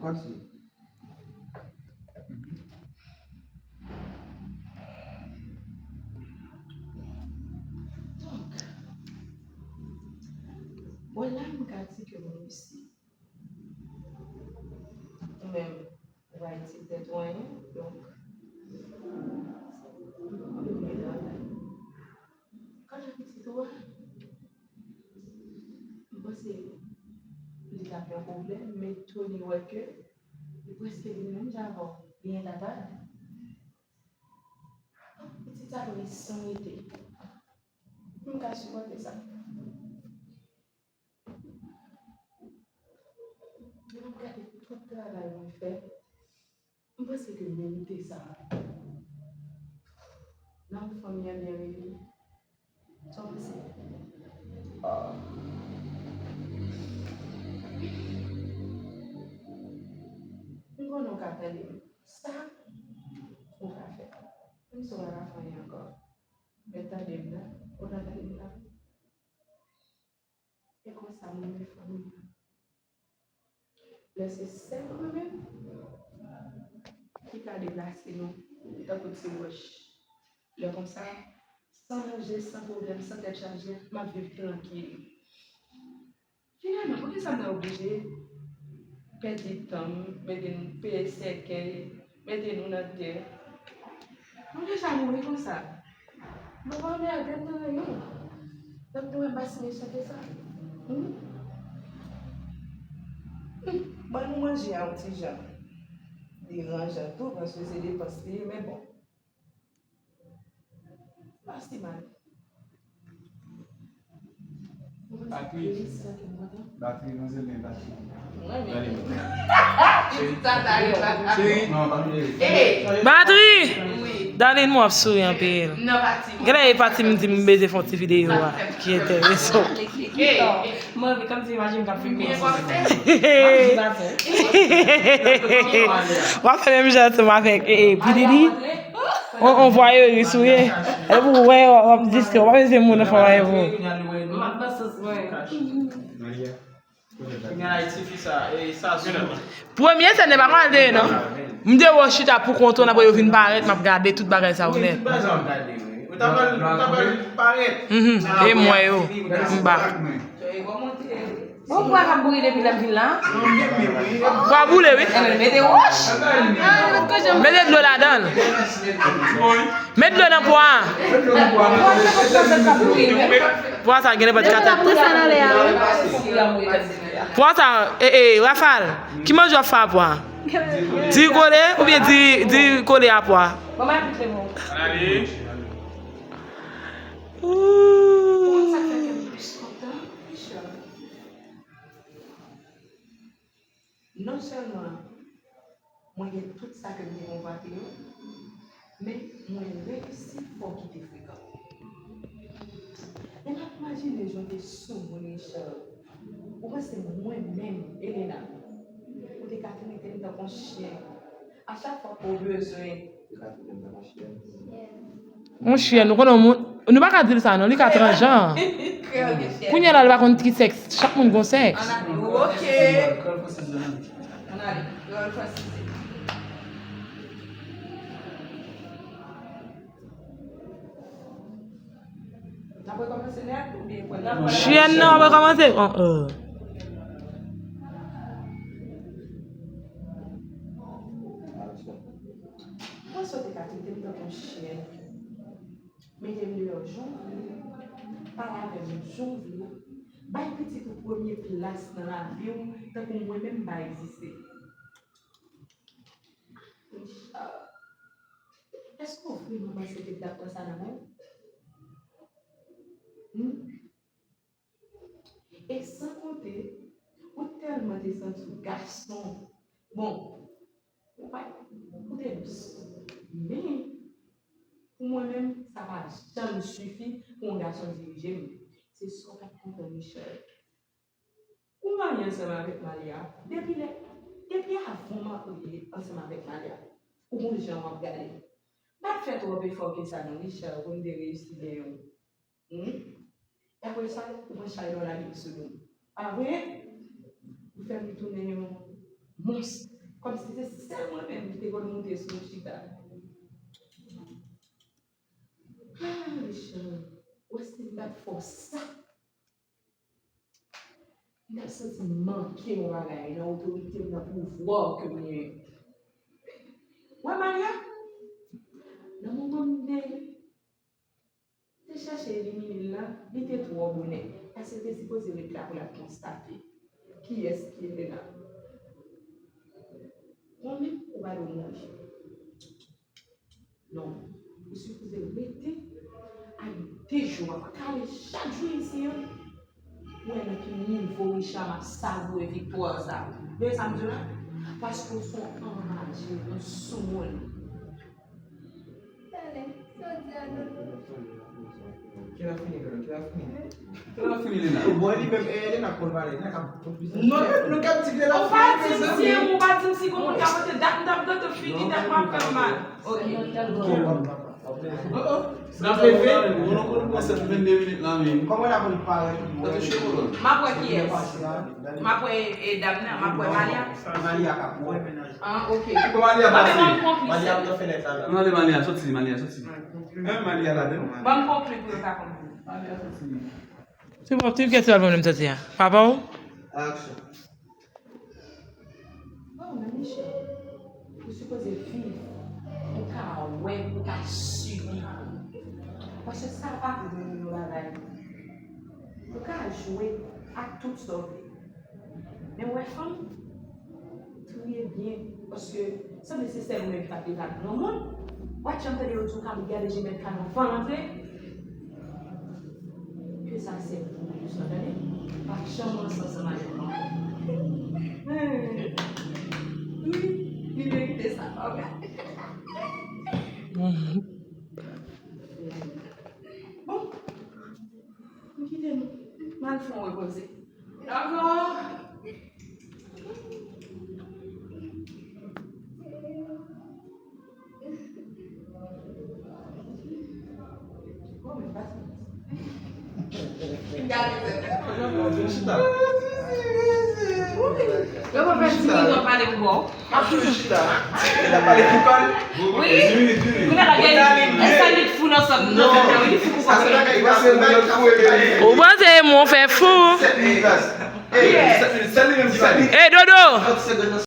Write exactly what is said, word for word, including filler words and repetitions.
Kontinye. Donk, bon, la, m ka di ke m reyisi. Ou menm, ou pa itil tèt ou anyen, donk, ou dwe travay. Kanta pitit ou a, m panse li t ap yon pwoblèm, men Tony wè ke li prèske vin menm jan avè w, li entata. Pitit sa dwe san rete. M ka sipòte sa. Lè m ap gade tout travay mwen fè, m panse ke m merite sa. Nan yon fanmi an byen reyini. Sa w panse? Ah. M konnen w ka tande m. Sa ou ka fè. Menm si w pa ka fè anyen ankò. Men tande m la. Ou nan tande m la. E konsa m renmen fanmi an. Lè se sèl mwen menm ki ka deplase nou tankou ti wòch. Lè konsa, san manje, san pwoblèm, san tèt chaje, m ap viv trankil. Finalman, poukisa m ta oblije pèdi tan m, mete n peye sèkèy, mete nou nan tè? Nou deja mouri konsa. Nou pa vle al gad nan rayon. Donk nou wè bas mechan ke sa. Hmm? Hmm. Ban nou manje a yon ti jan. Li ranjan tou, paske se depans li ye, men bon. Pa si mal. Batri. Batri, manzèl gen batri. Cheri. Non, pa bliye. Batri! Darline, mwen ap souri anpil. Genlè e pati m di m bezwen fè yon ti videyo a ki enteresan. Mwen anvi kòmsi imajine m k ap filme. W ap fè menm jan ansanm avèk, eh, eh, Pididi. On, on vwayeris ou ye. E pou wè, w ap distè, w pa bezwen moun anfòm avèk ou. Premye sèn, e pa pral deye non. M te wè w chita pou kont ou, apre yo vin parèt, m ap gade tout bagay sa ou nèt. Mhm. E m wè yo, m ba. Bon, pwa k ap bouyi depi lè m vin la. Pwa boule, wi. Enben, mete wòch. Mete dlo ladan l. Met dlo nan pwa a. Pwa sa gen nenpòt katèt. Pwa sa, e, e, Rafal, ki manje w ap fè a pwa? Di kole oubyen di, di kole a pwa? Ouh. Non sèlman mwen gen tout sa ke m te konvwate yo, men mwen reyisi fè w kite frekan. E m ap imajine jan w te sou moun, Richard. Ou panse mwen menm, Elena, ou te ka trete m tankou yon chyen? A chak fwa ke w bezwen. Yon chyen, nou konnen yon moun, nou pa ka di l sa non, li ka tranjan. Kounye a la, li pa konn ki sèks, chak moun gon sèks. Ann ale, ok. Ann ale, kreyòl fransize. N ap rekòmanse nèt oubyen pral... Chyèn nan ap rekòmanse. Oh, oh. Mwen sot te ka kite m tankou yon chyèn. Mete m deyò jan w vle, pale avè m jan w vle, bay pitit ou premye plas nan lavi w, tankou mwen menm m pa egziste. Richard, èske w vrèman panse ke m t ap pran sa nan men w? Hmm? E san konte, ou tèlman te santi w gason. Bon, ou pa, ou te dous. Men, pou mwen menm, sa pa janm sifi pou yon gason dirije m. Se sa w pa t konprann, Richard. Ou marye ansanm avèk Malia. Depi lè, depi avan w marye ansanm avèk Malia, ou gon jan w ap gade. Pa fè twòp efò ke sa non, Richard, pou m te reyisi gen yon. Hmm? E apre sa, ou pran chay lò la li sou nou. Pa vre? Ou fè m tounen yon, Mons, kòmsi se sèl mwen menm ki te konn moute sou yon chita. Ah, mechan. Wè si m pa t fè w sa. M t ap santi m manke yon bagay nan otorite m, nan pouvwa ke m genyen. Wè Malia, nan moman m te, te chèche elimine l la, li te twò bonè. Paske l te sipoze ret la pou l ap konstate kiyès ki Elena. Ou menm, ou pa dwe mouri. Non, ou sipoze rete ak de jou, w ap kale chak jou isi an. Ou wè nan ki nivo Richard ap savoure viktwa sa. Tande sa m di w la? Paske w se yon anraje, yon soumoun. Talè, sa w di a, Dodo? Kè la fini, Dodo, kè la fini. Kè la fini, Lena. Bon, li menm, eh, Lena, konn pale, Lena, k ap konn plis. Non, nou k ap di kè la fini, mezanmi. Ou pa di m si gon moun ka pote dat, m t ap gate figi, tèt m ap fè m mal. Ok. N ap leve. Nou konn kòmanse vennde minit la, men. Kòman n ap konn pare? M ap wè kiyès. M ap wè, eh, dam nan, m ap wè Malia. Malia k ap wè. Ah, ok. Bon, Malia pase. Malia ap nan fenèt la, la. N ale Malia, soti, Malia, soti. Hein, Malia ladan. Ban m konkli pou yo ka konprann. Malia, soti. Se bon, ti kesyon al mwen menm soti a. Papa w? Action. Bon, men Michel, ou sipoze viv pou ka wè, pou ka sibi. Paske sa pa vle di yon bagay. Ou ka jwe ak tout sa w vle. Men w wè fanm, triye byen, paske sanble se sèl ou menm ki pa t deja granmoun. W ap janm tande yo di w ka gade je mèt ka nan van rantre. Ke sa sèl pou ou sa, tande? Pa janm ranse ansanm avèk mwen ankò. Wi, li merite sa, pa vre? Bon, m kite nou. M al fè yon repoze. Dakò. Yo pa fè timoun yo pale pou bò. Ap toujou chita. E ta pale pou kòl. Wi. Kounye a la, gen, gen sa li fou nan sòt nan tèt la, wi, li fou pou kòl. Ou panse e mwen fè fou? Sèt minit, baz. Ey, sèt minit, sèt minit, sèt minit. Ey, Dodo!